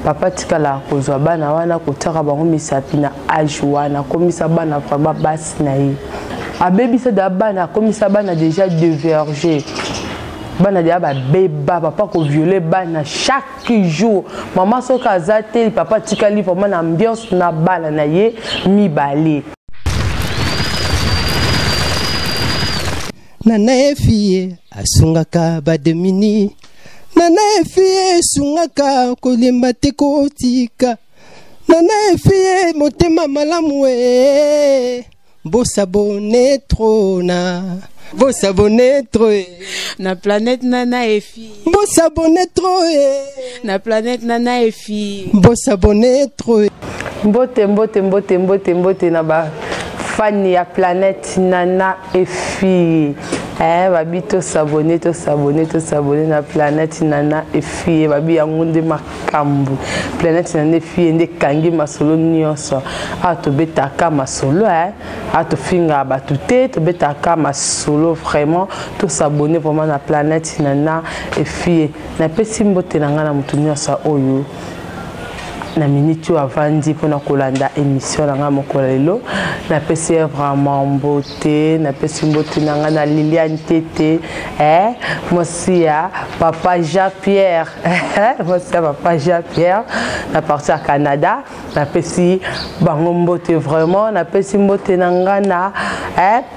Papa tikala kozwa bana wana, kotiaka bango misapi na age wana, akomisa bana vraiment basi na ye. Abebisa da bana, akomisa bana déjà deverge. Bana deja babeba, papa koviole bana chaque jour. Mama soki aza te, papa atikali vraiment na ambiance na bana na ye mibale. Nana Efie asungaka bademini, Nana Efie esungaka kolemba te kotika, Nana Efie motema malamu e bosabone trop na bosabone trop e na planète Nana Efi, bosabone trop e na planète Nana Efi, bosabone trop e. Mbote mbote mbote mbote mbote na ba fani ya planète Nana Efi. Babi to s'abonner, to s'abonner, to s'abonner na planète Nana Efi. Babi yango nde makambo. Planète Nana Efi nde kangi masolo nyonso. Ah, tobetaka masolo eh. Ah, tofinga bato te, tobetaka masolo vraiment. To s'abonner vraiment na planète Nana Efi. Napesi mbote na nga na moto nyonso oyo na minute oyo avandi mpona kolanda émission na ngai mokolo lelo. Napesi ye vraiment mbote, napesi mbote na ngai na Liliane Tete, mwasi ya papa Jean Pierre, mwasi ya papa Jean Pierre na parti ya Canada. Napesi bango mbote vraiment. Napesi mbote na ngai na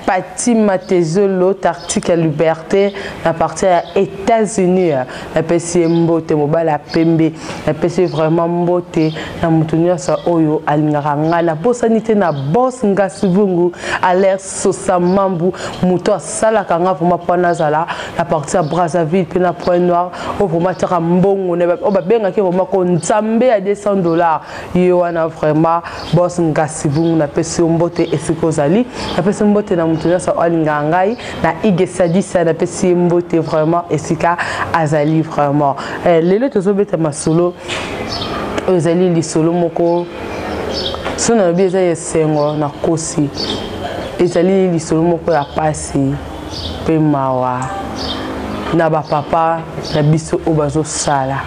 Pati Matezolo, Tartique ya Liberté na parti ya États-Unis. Napesi ye mbote, mobali ya pembe. Napesi vraiment mbote na moto nyonso oyo alingaka ngai. Nabosani te na boss Ngasivungu Alert Sosa Mambu, moto asalaka ngai vraiment mpo nazala na parti ya Brazzaville mpe na Point Noir, oyo vraiment atiaka mbongo oyo babengaki vraiment ko nzambe ya $200. Ye wana vraiment boss Ngasivungu, napesi yo mbote esika ozali. Napesi mbote na moto nyonso oyo alingaka ngai na Ige Sadisa, napesi ye mbote vraiment esika azali vraiment. Lelo tozobeta masolo oyo ezali lisolo moko so nalobi eza esengo na kosi, ezali lisolo moko ya pasi mpe mawa na bapapa na biso oyo bazosala.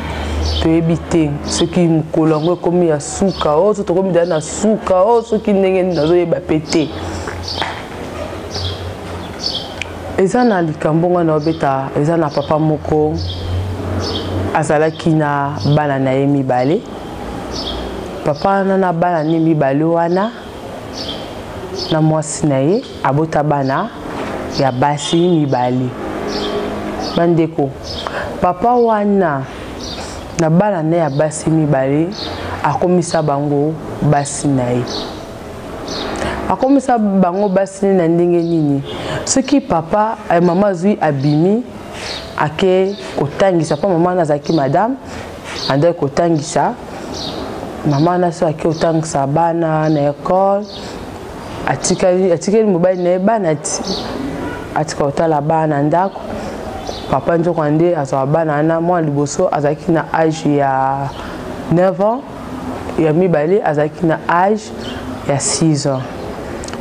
Toyebi te soki mokolo yango ekomi ya suka oyo, so tokomi deja na suka oyo, soki ndenge nini nazoyeba pe te. Eza na likambo ngai naobeta, eza na papa moko azalaki na bana na ye mibale. Papa wana na bana ne mibale wana na mwasi na ye abota bana ya basi mibale. Bandeko, papa wana na bana na ya basi mibale akomisa bango basi na ye. Akomisa bango basi na ndenge nini? Soki papa mama azwi abimi ake kotangisa, pa mama wana azalaki madame andaki kotangisa, mama wana so ake kotangisa bana na école, atikali mobali na ye bana ti atika kotala bana ndako. Papa nzoko nde azwaka bana wana. Mwana liboso azalaki na age ya 9 ans, ya mibale azalaki na age ya 6 ans.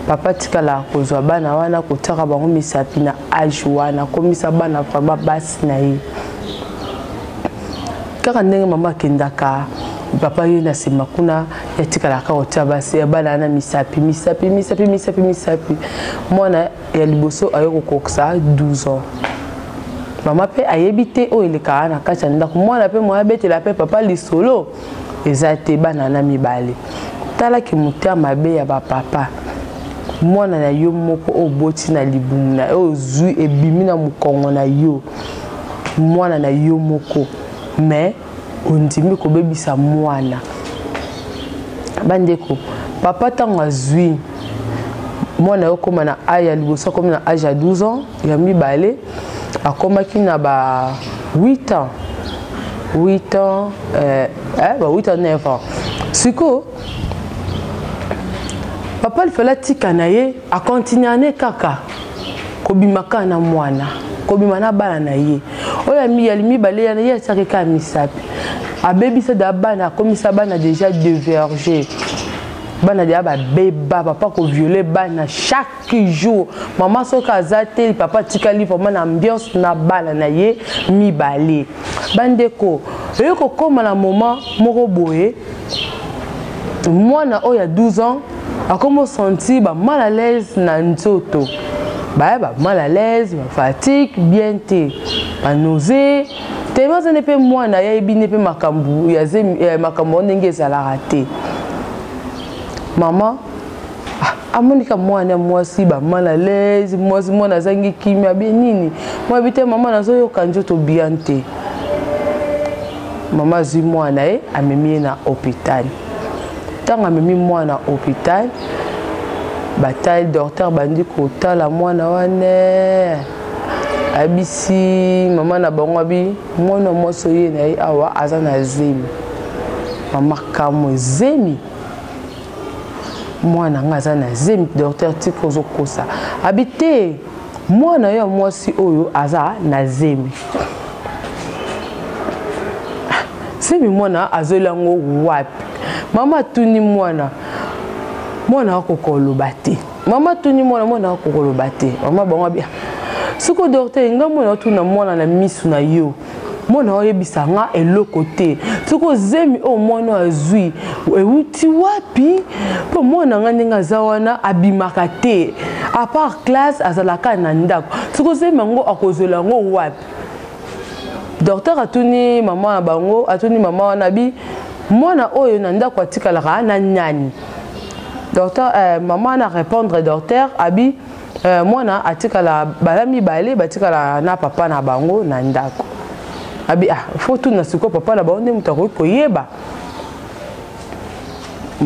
Papa atikala kozwa bana wana, kotiaka bango misapi na age wana, akomisa bana vraiment basi na ye. Kaka ndenge mama akendaka, papa ye na nsima kuna yatikalaka kotia basi ya bana wana misapi misapi misapi misapi misapi. Mwana ya liboso aye kokokisa 12 ans, mama mpe ayebi te oyo elekaka na kati ya ndako. Mwana mpe moya abetela mpe papa lisolo eza te. Bana na mibale, talaki motema mabe ya bapapa. Mwana na yo moko oyo oboti na libumu na oyo ozwi ebimi na mokongo na yo, mwana na yo moko, mais ondimi kobebisa mwana. Bandeko, papa ntango azwi mwana yo akóma na age ya liboso, akómi na age ya 12 ans, ya mibale akomaki na ba 8 ans, 8 ans, ba 8 ans 9 ans. Sikoyo papa alifala atika na ye, akontinue ane kaka kobima kaka na mwana, kobima na bana na ye oyo ya mibale yana ye atiaki kaka misapi. Abebisa da bana, akomisa bana déjà deverge. Bana deya babeba, papa koviole bana chaque jour. Mama soki aza te, papa atikali vraiment na ambiance na bana na ye mibale. Bandeko, eye kokóma na moment moko boye, mwana oyo ya 12 ans akomi osentir ba mal à l'aise na nzoto, baya ba mal à l'aise, ba fatigue bien te, ba nausée tellement aza nde mpe mwana ayebi nde mpe makambo ya makambo ndenge ezalaka te. Mama amonika mwana mwasi ba mal à l'aise, mwasi mwana azangi kimia bie nini, mwana bi te mama nazoyoka nzoto bien te. Mama azwi mwana ye, amemi ye na hôpital. Ntango amemi mwana hôpital, batali, docteur bandi kotala mwana wana, ayebisi mama na bango, abi mwana mwasi oye na ye awa aza na zemi. Mama kamwe, zemi? Mwana nga aza na zemi? Docteur, tika, ozokosa. Abi te, mwana yo ya mwasi oyo aza na zemi. Zemi mwana azweli yango wapi? Mama atuni mwana, mwana akoka koloba te. Mama atuni mwana, mwana akoka koloba te. Mama bango abi siko docteur, nga mwana otuna mwana na misu na yo, mwana oyebisa nga eloko te. Soki zemi oyo mwana oyo azwi ewuti wapi? Mpo mwana nga ndenge aza wana abimaka te, à part classe azalaka na ndako. Soki zemi yango akozwela yango wapi? Docteur atuni mama na bango, atuni mama wana, abi mwana oyo na ndako atikalaka na nani? Docteur, mama wana répondre docteur, abi mwana atikala bala mibale batikala na papa na bango na ndako. Abi ah, faut tuna sikoyo papa na bango nde moto akoki koyeba.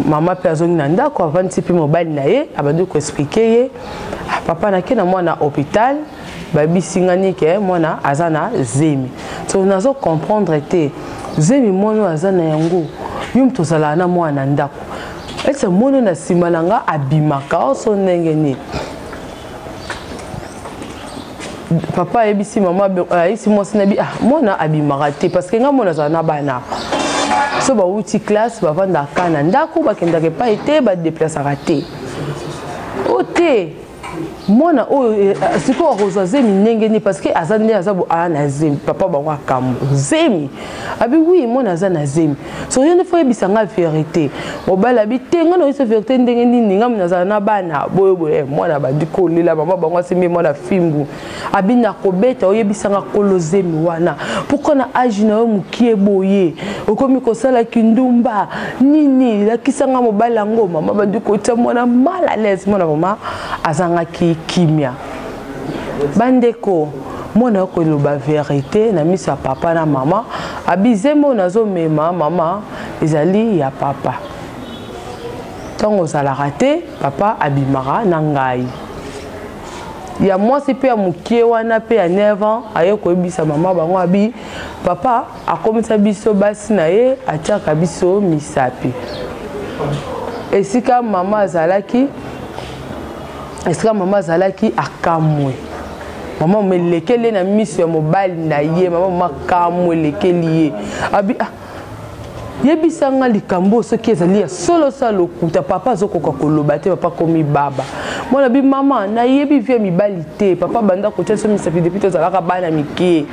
Mama mpe azongi na ndako, avandisi mpe mobali na ye, abandi koexpliquer ye: ah, papa, nake na mwana hôpital, babisi nga nike mwana aza na zemi. So nazo comprendre te, zemi mwana oyo aza na yango, yo moto ozalaka na mwana na ndako, ese mwana na nsima na nga abimaka oso ndenge nini? Papa ayebisi mama, ayebisi mwasi na bi: ah, mwana abimaka te, parce que nga mwana azala na bana so bawuti classe, bavandaka na ndako, bakendaka epai te, badeplasaka te. O te, mwana oyo sikoyo akozwa zemi ndenge nini? Parce que aza nde aza aa na zemi. Papa bango akambo, zemi? Abi oui, mwana aza na zemi. So yo nde faut oyebisa nga vérité. Mobali abi te, nga nayosa vérité ndenge nini? Nga nazala na bana boye boye. Mwana bandi kolela, mama bango asimbi mwana fimbu, abi nakobeta, oyebisanga kolo zemi wana. Pourquoi na age na yo mokie boye okomi kosala kindumba nini? Lakisanga mobali yango. Mama bandi kotia mwana mal à l'aise, mwana mama azangaki kimia. Bandeko, mwana yo koloba vérité na miso ya papa na mama, abi zemi oyo nazomema mama ezali ya papa. Ntango ozalaka te, papa abimaka na ngai. Ya mwasi mpe ya mokie wana mpe ya 9 ans aye koyebisa mama bango, abi papa akomisa biso basi na ye, atiaka biso misapi. Esika mama azalaki, esika mama azalaki, akamwe. Mama mama elekeli ye na miso ya mobali na ye. Mama mama akamwe, elekeli ye, abi ah, yebisanga likambo soki ezali ya solo sa lokuta. Papa azokoka koloba te, papa komi baba. Mwana bi mama, nayebi vie mibali te, papa banda kotia biso misapi depuis tozalaka bana mike.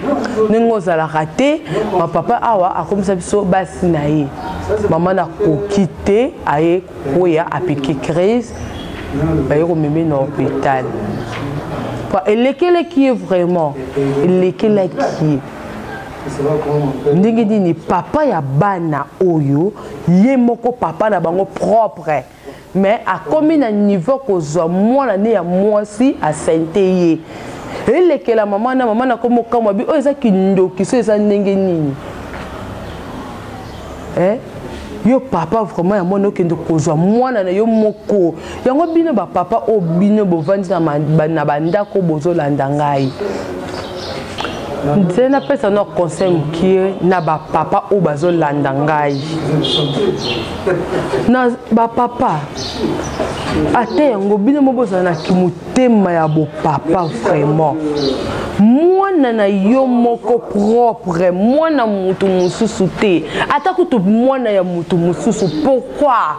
Ndenge ozalaka te, ma papa awa akomisa biso basi na ye. Mama nakoki te, aye koya apiki crise, baye komeme na hôpital. Elekelaki ye vraiment, elekelaki ye ndenge nini papa ya bana oyo, ye moko papa na bango propre, mais akomi na niveau kozwa mwana ne ya mwasi asente ye. Elekela mama na mama nakomi okamwa, bi oyo eza kindoki so eza ndenge nini, eh? Yo papa vraiment ya mwana, okende kozwa mwana na yo moko yango. Bino bapapa oyo bino bovandi na bandako, bozolanda ngai, nze napesa no conseil mokie na bapapa oyo bazolanda ngai. Na bapapa ate yango, bino mo bozala na kimotema ya bopapa vraiment. Mwana Mwana na yo moko propre, mwana mutu mosusu te, ata kutu mwana ya mutu mosusu, pourquoi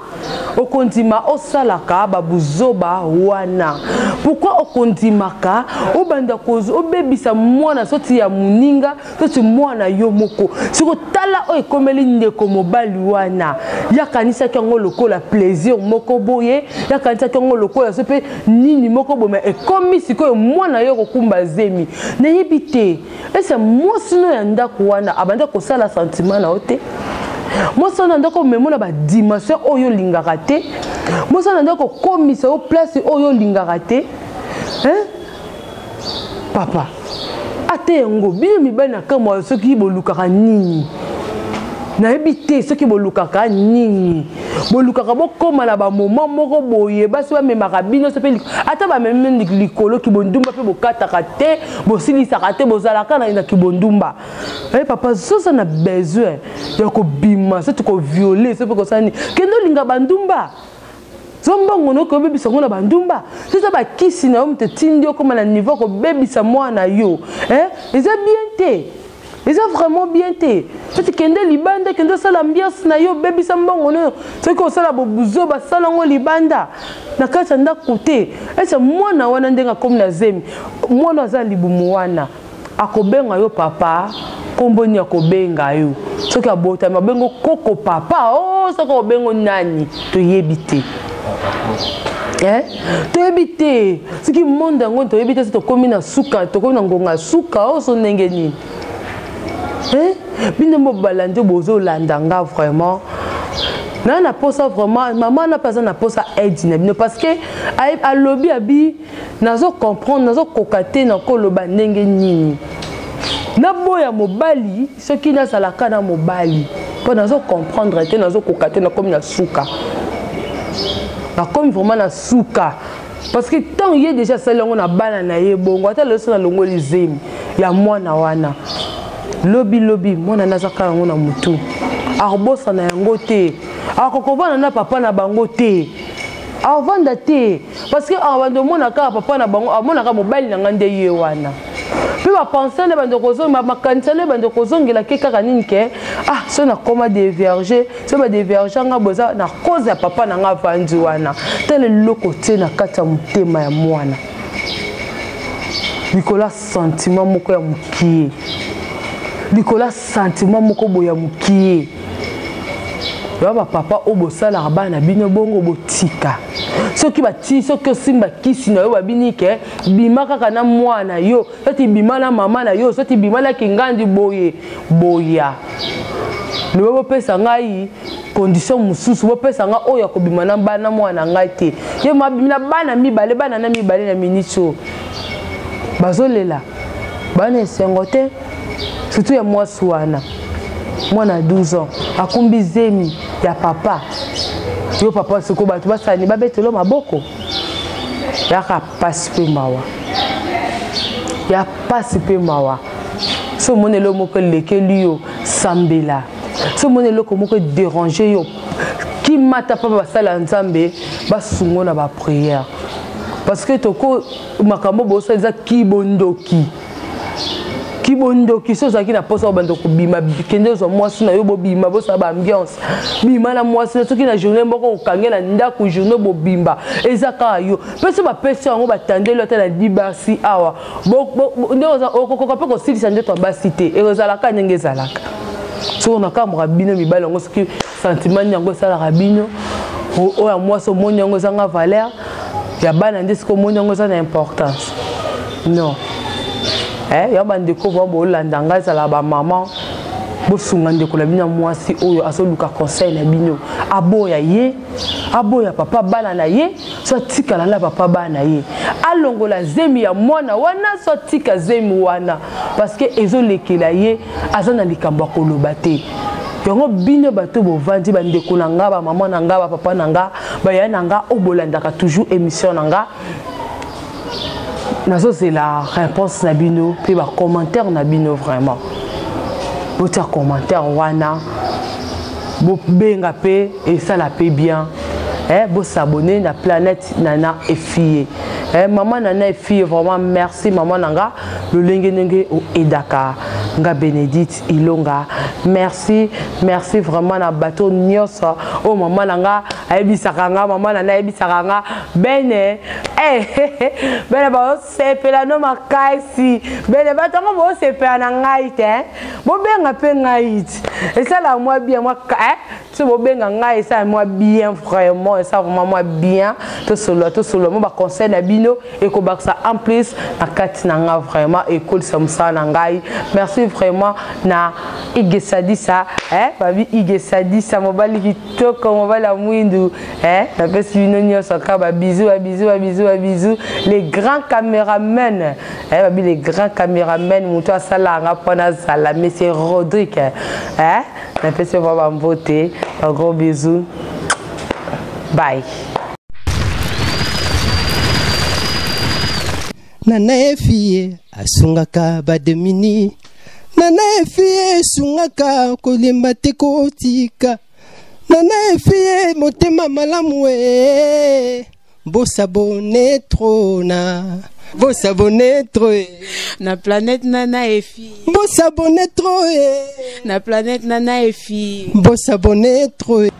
okondima osalaka babuzoba wana? Pourquoi okondimaka obanda obebisa mwana soti ya moninga, soti mwana yo moko? Siko tala oyo ekomeli ndeko mobali wana, yakanisaki yango lokola plaisir moko boye, yakanisaki yango lokola so mpe nini moko boye, mais ekomi sikoyo mwana yo kokumba zemi. Nayebi te ese mwasi no ya ndako wana abandi kosala sentiment na yo te, mwasi wana ndako omemo na badimension oyo olingaka te, mwasi wana ndako okomisa yo place oyo olingaka te, hein? Papa, ata yango bino mibali na kamwa, soki bolukaka nini nayebi te, soki bolukaka nini, bolukaka bokóma na bamoma moko boye, basi bamemaka bino so mpe ata bamemi likolo kibondumba mpe bokataka te, bosilisaka te, bozalaka na kibondumba. Hey, papa, soza na besoin ya kobima, soki koviole, so mpe kosala nini, kende olinga bandumba, zo mbongo noki obebisa yango na bandumba, so eza bakisi na yo moto etindi okóma na niveau kobebisa mwana yo, eh? Eza bien te, eza vraiment bien te. Soki kende libanda, kende osala ambiance na yo, obebisa mbongo noyo, soki osala bobuzo, basala yango libanda, na kati ya ndako te. Ese mwana wana ndenge akomi na zemi, mwana aza libumu wana, akobenga yo papa nkombo nini? Akobenga yo soki abotami, abengo koko papa o, oh, soki obengo nani toyebi te, eh? Toyebi te soki monde yango, toyebi te soki tokomi na suka, tokomi na ngonga ya suka oyo, so ndenge nini, eh? Bino mo balandi, bozolanda nga vraiment na posa vraiment, mama na mpe aza na posa aide na bino, parce que alobi abi nazo comprendre, nazokoka te na koloba ndenge nini naboya mobali, soki nazalaka na mobali, mpo nazo comprendre te, nazokoka te, nakomi na suka, nakomi vraiment na suka, parce que ntango ye déjà asali yango na bana na ye bongo, ata lelo so nalongoli zemi ya mwana wana, lobi lobi mwana nazaka yango na motu, akobosana yango te, akokovanda na papa na bango te, avanda te, parce que abanda omona kaka papa na bango, amonaka mobali na ngai nde ye wana, mpe bapense nde bando kozonga, makanisa nde bando kozongela ke kaka nini ke ah, so nakoma dévierge, so badévierge nga boza na cause ya papa na nga avandi wana. Tala eloko tie na kati ya motema ya mwana likolo ya sentiment moko ya mokie, likolo ya sentiment moko boye ya mokie ya bapapa oyo bosalaka bana bino bongo. Botika. Soki bati, soki osimba kisi na yo, babini ke bima kaka na mwana yo, soki bima na mama na yo, soki bima na kingandi boye boya, loba bopesa ngai condition mosusu, bopesa ngai oyo ya kobima na bana mwana ngai te. Ye mabimi na bana mibale, bana na mibale na miniti oyo bazolela, bana esengo te, surtout ya mwasi wana, mwana 12 ans akumbi zemi ya papa. Yo papa, sikoyo bato basani babetelo maboko, yaka pasi mpe mawa, ya pasi mpe mawa. So omoni eloko moko elekeli yo, sambela. So omoni eloko moko edérange yo, kimata mpa basala ya Nzambe, basungo na baprière, parce que toko makambo bosala eza kibondoki, kibondoki. So ozalaki na mposa obanda kobima, kende ozwa mwasi na yo, bobima, bosala baambiance, bima na mwasi na. Soki na journée moko okange na ndako, journée bobimba eza kaka yo mpe, so bapesi yango, batandeli ata na di basi awa nde okokoka mpe kosilisa nzoto ya basi te, ezalaka ndenge ezalaka. Soki nakamwaka bino mibali yango, soki sentiment nini yango esalaka bino, oyo ya mwasi omoni yango ezanga valeur, ya bana nde soki omoni yango eza na importance, non? Eh, ya bandeko vraiment bolanda ngai, ezala bamama, bosunga ndeko na bino ya mwasi oyo azoluka conseil na bino. Aboya ye, aboya papa bana na ye, so atikala na papa bana na ye, alongola zemi ya mwana wana, so atika zemi wana, parce que ezolekela ye, aza na likambo ya koloba te. Yango bino bato bovandi, bandeko na nga, bamama na nga, bapapa na nga, baya na nga oyo bolandaka toujours émission na nga, nazozela réponse na bino mpe bacommentaire na bino. Vraiment botia commentaire wana, bobenga mpe esala mpe bien, eh, bosabone na Planète Nana Efie. Eh, maman nana et fille vraiment merci maman nanga lolenge ndenge oedaka nga Bénédicte Ilonga merci merci vraiment na bato nyonso oyo mama na nga ayebisaka nga mama nana ayebisaka nga bene eh, bene baosepela no makasi bene bato yango bosepela na ngai te bobenga mpe ngai ti esala mwa bien mwa eh? So bobenga ngai esala mwa bien vraiment esala vraiment mwa bien tosolola tosolola mwa baconseil na bino ekobakisa en plus na kati na nga vraiment ekolisa mosala na ngai merci vraiment na igesadisa eh, babi igesadisa mobali kitoko mobali ya mwindu eh, napesi bino nyonso kaka babizu babizu babizu babizu les grands cameramen eh, babi les grands cameramen moto asalaka nga mpo nazala monsieur rodrigue eh, napesi yo bambote ba gros bisous bye. Nana efie asungaka bademini nana efie esungaka kolemba te kotika nana efie motema malamu e bosabone trop na bosabone trop e na planète nana efi bosabone trop e na planète nana efi bosabone trop e.